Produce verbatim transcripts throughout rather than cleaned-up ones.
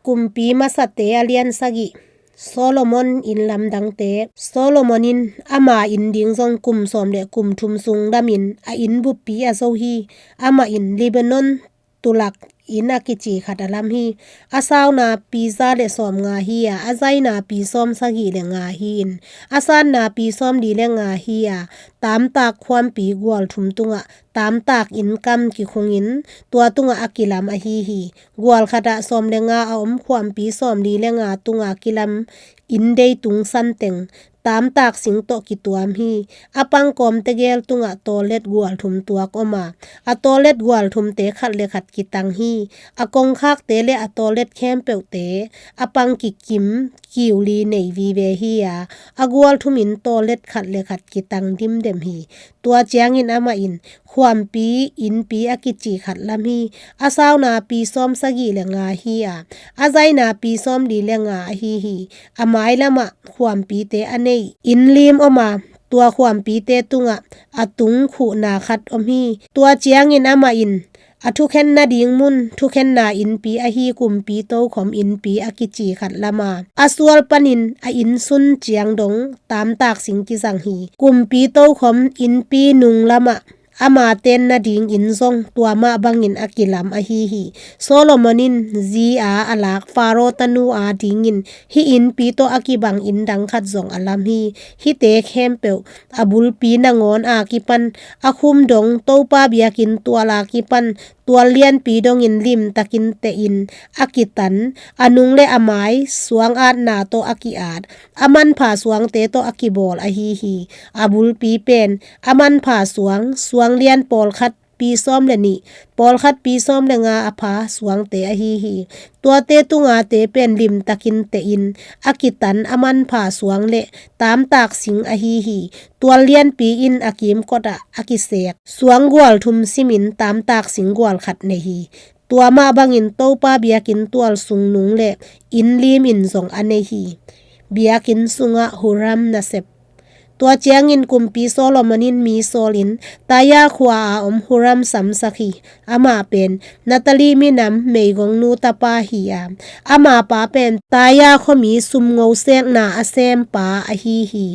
Kumpi Masate a lian sagih. Solomon inn lamdangte. Solomon in ama inn ding zong kum sawm le kum thum sung lamin a inn buppi a zo hi. Amah in Lebanon tulak inn a kici khat a lam hi. A saunapi za le sawm nga hi a, a zainapi sawm sagih le nga hi-in, a sannapi sawm li le nga hi a, taamtak khuampi gual thum tungah taamtak inn kam kikhungin tua tungah a kilam ahi hi. Gual khatah sawm le nga a om khuampi sawm li le nga tunga kilam inn dei tung santeng taamtak sing tawh kituam hi. A pangkawm tegel tungah tawlet gual thum tuak om a, a tawlet gual thumte khat le khat kitang hi. A kongkhakte le a tawlet khempeuhte a pang kikim kiu li nei vive hi a, a gual thumin tawlet khat le khat kitang dimdem hi. Tua ciangin amah in khuampi innpi a kici khat lam hi. A saunapi sawm sagih le nga hi a, a zainapi sawm li le nga ahi hi. A mailamah khuampite a nei inn lim om a, tua khuampite tungah a tung khuhna khat om hi. Tua ciangin amah in a thukhen nading mun thukhenna innpi ahi kumpi tokhom innpi a kici khat lam a, a sual panin a inn sun ciang dong taamtak sing kizang hi. Kumpi tokhom innpi nung lamah ama ten nading inn zong tua mah bangin a kilam ahi hi. Solomon in zi a a lak Faro tanu a dingin hih innpi tawh a kibang inn dang khat zong a lam hi. Hihte khempeuh a bulpi nangawn a kipan a khum dong Topa biakinn tual a kipan tual lianpi dongin limtakin tehin a kitan, a nung le a mai suang atna tawh a ki-at, a manpha suangte tawh a kibawl ahi hi. A bulpi pen a manpha suang, suang lian pawlkhat pi sawm le nih, pawlkhat pi sawm le nga a pha suangte ahi hi. Tuate tungate pen limtakin tehin a kitan a manpha suang le taamtak sing ahi hi. Tual lianpi in a kimkotah a kisek suang gual thum simin taamtak sing gual khat nei hi. Tua mah bangin Topa biakinn tual sung nung le inn lim in zong a nei hi. Biakinn sungah Huram nasep. Tua ciangin kumpi Solomon in mi sawlin Taya khua a om Huram samsak hi. Amah pen Naphtali minam meigongnu tapa hi a, ama pa pen Taya khuami sumngo sekna a sempa ahi hi.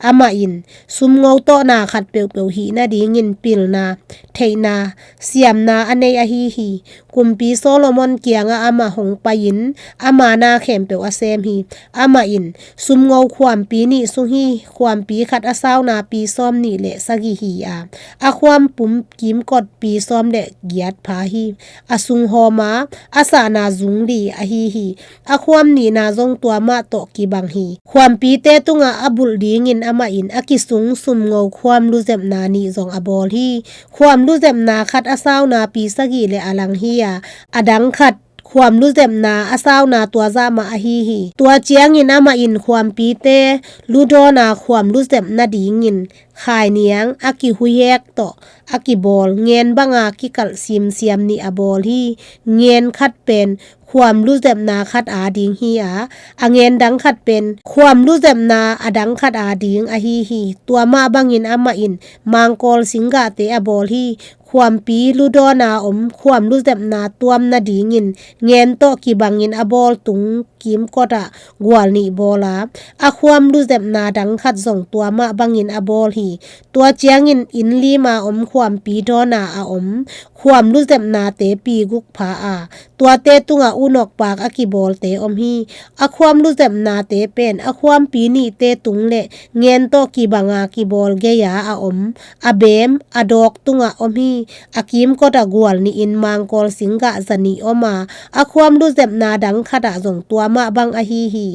Amah in sumngo tawhna khat peuhpeuh hih nadingin pilna, theihna, siamna a nei ahi hi. Kumpi Solomon kiangah amah hong pai-in ama na khempeuh a sem hi. Amah in sumngo khuampi nih sung hi. Khuampi khat a saunapi sawm nih le sagih hi a, a khuam pum kimkot pi sawm le giat pha hi. A sung hawma a sahna zung li ahi hi. A khuam nihna zong tua mah tawh kibang hi. Khuampite tungah a bulh dingin amah in a kisung sumngo khuam luzepna nih zong a bawl hi. Khuam luzepna khat a saunapi sagih le a lang hi a, a dang khat khuam luzepna a sauna tua zah mah ahi hi. Tua ciangin amah in khuampite ludawna khuam luzep nadingin khainiang a kihuihek tawh a kibawl ngen banga kikalh simsiam nih a bawl hi. Ngen khat pen khuam luzepna khat a ding hi a, a ngen dang khat pen khuam luzepna a dang khat a ding ahi hi. Tua mah bangin amah in mangkawl singgahte a bawl hi. Khuampi ludawna om khuam luzepna tuam nadingin ngen tawh kibangin a bawl tung kimkotah gual nih bawl a, a khuam luzepna dang khat zong tua mah bangin a bawl hi. Tua ciangin inn lima om khuampi dawna a om khuam luzepnate pi guk pha a, tuate tungah unokpak a kibawlte om hi. A khuam luzepnate pen a khuampi nihte tung le ngen tawh kibanga kibawl gei-a a om, a beem a dawk tungah om hi. A kimkotah gual nihin mangkawl singgah za nih om a, a khuam luzepna dang khatah zong tua mah bang ahi hi.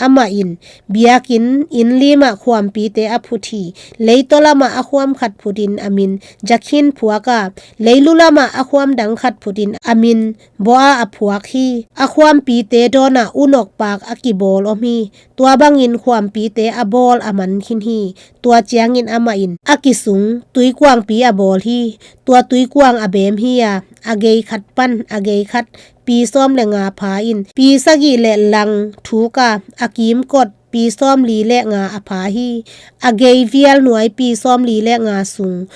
Amah in biakinn inn limah khuampite a phut hi. Leitaw lamah a khuam khat phutin a min Jakhin phuak a, leilu lamah a khuam dang khat phutin a min Boa a phuak hi. A khuampite dawnah unokpak a kibawl om hi. Tua bangin khuampite a bawl a man khin hi. Tua ciangin amah in a kisung tuikuangpi a bawl hi. Tua tuikuang a beem hi a, a gei khat pan a gei khat pi sawm le nga pha in pi sagih le lang thuk a, a kimkot pi sawm li le nga a pha hi. A gei vial nuai pi sawm li le nga sung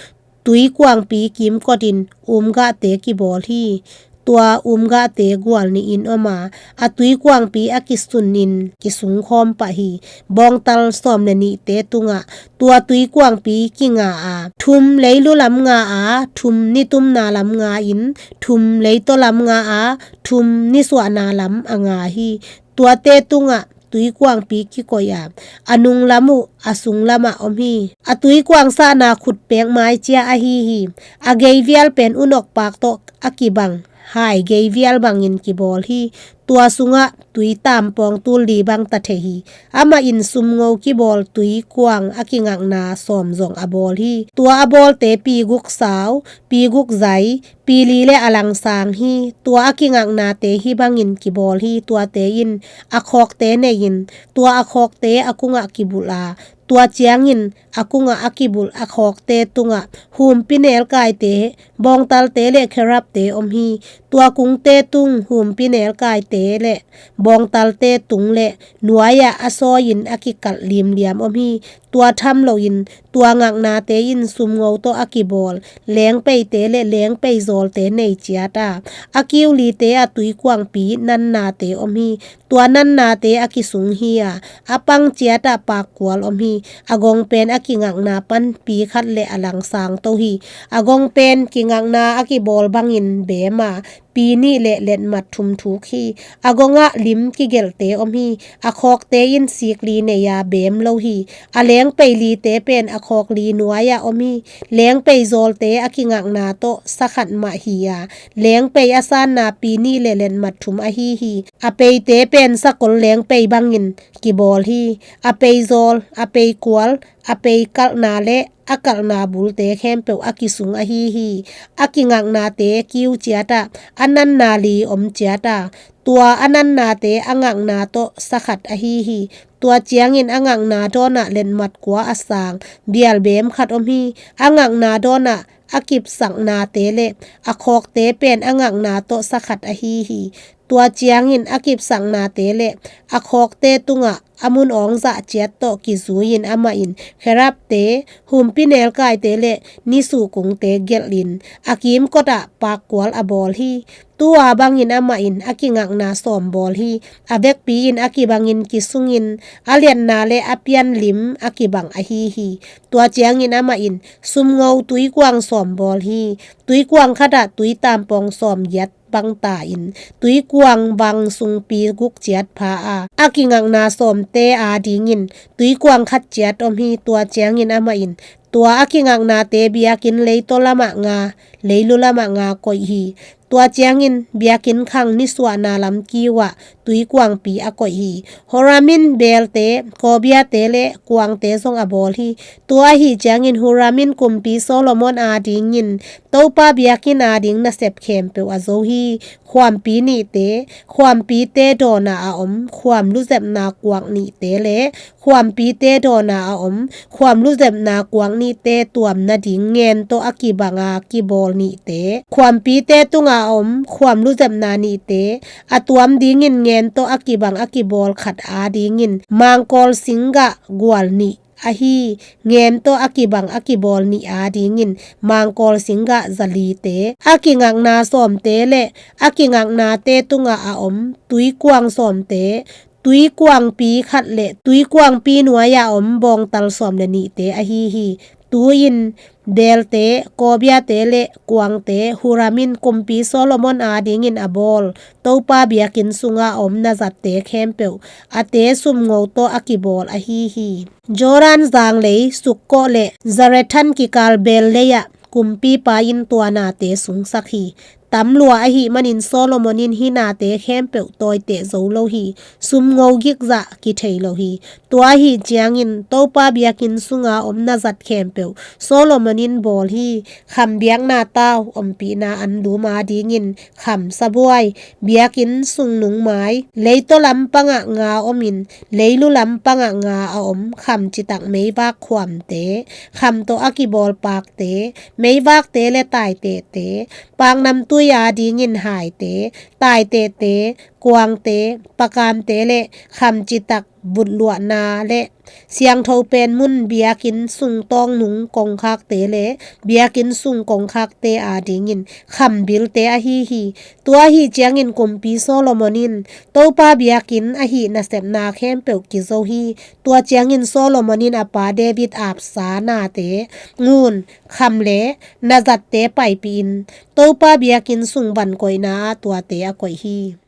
tuikuangpi kimkotin umgahte kibawl hi. tua umgahte gual nihin om a, a tuikuangpi a kisunin kisungkhawm pah hi. Bawngtal sawm le nihte tungah tua tuikuangpi kinga a, thum leilu lam nga a, thum nitumna lam nga in, thum leitaw lam nga a, thum nisuahna lam a nga hi. Tuate tungah tuikuangpi kikoih a, a nunglam uh a sunglamah om hi. A tuikuang sahna khutpek maicia ahi hi. A geivial pen unokpak tawh a kibang hai geivial bangin kibawl hi. Tua sungah tui tampawng tul li bang ta thei hi. Amah in sumngo kibawl tuikuang a kingakna sawm zong a bawl hi. Tua a bawlte pi guk sau, pi guk zai, pi li le a langsang hi. Tua a kingaknate hih bangin kibawl hi. Tuate in a khawkte nei in, tua a khawkte a kungah kibulh a, tua ciangin a kungah a kibulh a khawkte tungah humpinelkaite, bawngtalte le kherapte om hi. Tua kungte tung humpinelkaite le bawngtalte tung le nuai-ah a sawi-in a kikalh limliam om hi. Tua tham loin tua ngaknate in sumngo tawh a kibawl lengpeite le lengpei zawlte nei ciat a, a kiulite ah tuikuangpi nannate om hi. Tua nannate a kisung hi a, a pang ciat ah pakkual om hi. A gong pen a kingakna panpi khat le a langsang to hi. A gong pen kingakna a kibawl bangin beem a, pi nih le letmat thum thuk hi. A gongah lim kigelhte om hi. A khawkte in sik li nei a beem lo hi. A lengpei lite pen a khawk li nuai-ah om hi. Lengpei zawlte a kingakna tawh sa khat mah hi a, lengpei a sanna pi nih le letmat thum ahi hi. A peite pen sakol lengpei bangin kibawl hi. A peizawl, a peikual, a peikalhna le a kalhna bulte khempeuh a kisung ahi hi. A kingaknate kiu ciat ah, a nanna li om ciat a, tua a nannate a ngakna tawh sa khat ahi hi. Tua ciangin a ngakna dawnah letmat kua a sang bialbeem khat om hi. A ngakna dawnah a kipsaknate le a khawkte pen a ngakna tawh sa khat ahi hi. Tua ciangin a kipsaknate le a khawkte tungah a mun awng zah ciat tawh kizui-in amah in kherapte, humpinelkaite le nisuhkungte gelhin a kimkotah pakkual a bawl hi. Tua bangin amah in a kingakna sawm bawl hi. A vekpi-in a kibangin kisungin a liatna le a pianlim a kibang ahi hi. Tua ciangin amah in sumngo tuikuang sawm bawl hi. Tuikuang khatah tui tampawng sawm giat bang ta-in, tuikuang bang sungpi guk ciat pha a, a kingakna sawmte adingin tuikuang khat ciat om hi. Tua ciangin amah in tua a kingaknate biakinn leitaw lamah nga, leilu lamah nga koih hi. Tua ciangin biakinn khang nisuahna lam kiu ah tuikuangpi a koih hi. Huramin beelte, kawbiate le kuangte zong a bawl hi. Tua ahi ciangin Huramin kumpi Solomon adingin Topa biakinn ading nasep khempeuh a zo hi. Khuampi nihte, khuampite dawna a om khuam luzepna kuak nihte le khuampite dawna a om khuam luzepna kuak nihte tuam nading ngen tawh a kibanga kibawl nihte, khuampite tunga a om khuam luzepna nihte, a tuam dingin ngen tawh a kibang a kibawl khat adingin mangkawl singgah gual nih ahi, ngen tawh a kibang a kibawl nih adingin mangkawl singgah zalite, a kingakna sawmte le a kingaknate tunga a om tuikuang sawmte, tuikuangpi khat le tuikuangpi nuai-a om bawngtal sawm le nihte ahi hi. Tu-in beelte, kawbiate le kuangte Huramin kumpi Solomon adingin a bawl Topa biakinn sunga a om nazatte khempeuh a te sumngo tawh a kibawl ahi hi. Jordan zanglei Sukkot le Zarethan kikal beel lei-ah kumpipa in tua nate sungsak hi. Tam lua ahih manin Solomon in hih nate khempeuh tawiteh zo lo hi. Sumngo gikzah kithei lo hi. Tua ahih ciangin Topa biakinn sunga om nazat khempeuh Solomon in bawl hi. Kham biakna tau ompihna anlum adingin kham sabuai, biakinn sungnung mai, leitaw lam pangah nga omin leilu lam pangah nga a om kham citak meivak khuamte, kham tawh a kibawl pakte, meivakte le taitehte, paknamtui adingin haite, taitehte, kuangte, pakante le khamcitak butluahna le siangtho pen mun, biakinn sung tawngnung kongkhakte le biakinn sung kongkhakte adingin khambilte ahi hi. Tua ahi ciangin Kumpi Solomon in Topa biakinn ahi nasepna khempeuh kizo hi. Tua ciangin Solomon in a pa David apsa nate ngun kham le nazatte paipihin Topa biakinn sung van koihna ah tuate a koih hi.